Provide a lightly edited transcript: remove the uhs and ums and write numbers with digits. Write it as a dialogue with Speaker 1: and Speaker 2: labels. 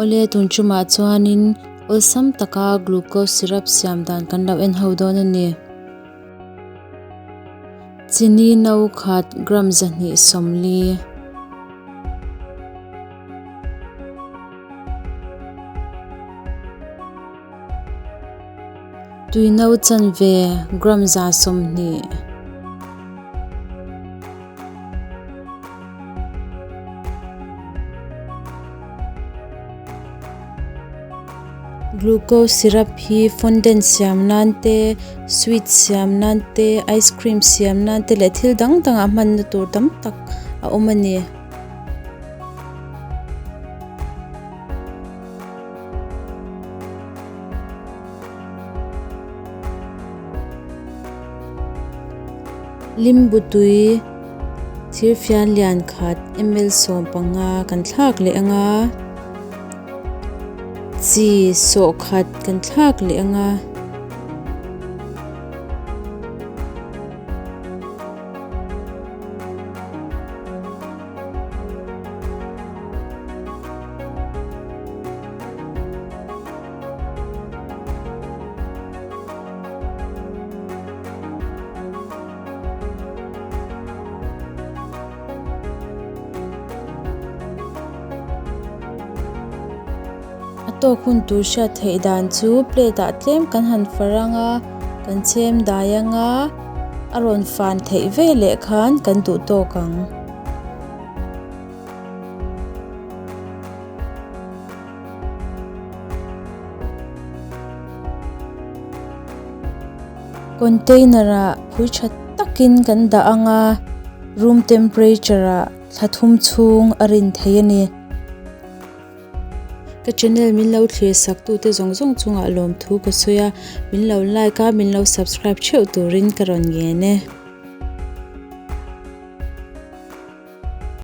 Speaker 1: Awle tun tumah chuanin awlsam taka glucose syrup siam dan kan lo en ho dawn a ni. Chini no khat gram 240. Tui no chanve gram 120. Glucose syrup hi fondant siam nan te, sweet siam nan te, ice cream siam nan te leh thil dang dangah hmanna tur tam tak a awm a ni. Limbu tui thirfian lian khat ml 15 kan thlak leh ang a, chi sawh khat kan thlak leh ang a. A tawk hun tur hriat theih dan chu plate ah tlem kan han far ang a, kan chhem dai ang a, a rawn fan theih veleh khan kan duh tawk ang. Container ah phui tha takin kan dah ang a, room temperature ah thla thum chhung a rin thei a ni. Ka channel min lo thlir sak tute zawng zawng chungah lawmthu ka sawi a, min lo like a, min lo subscribe theuh turin ka rawn ngen e.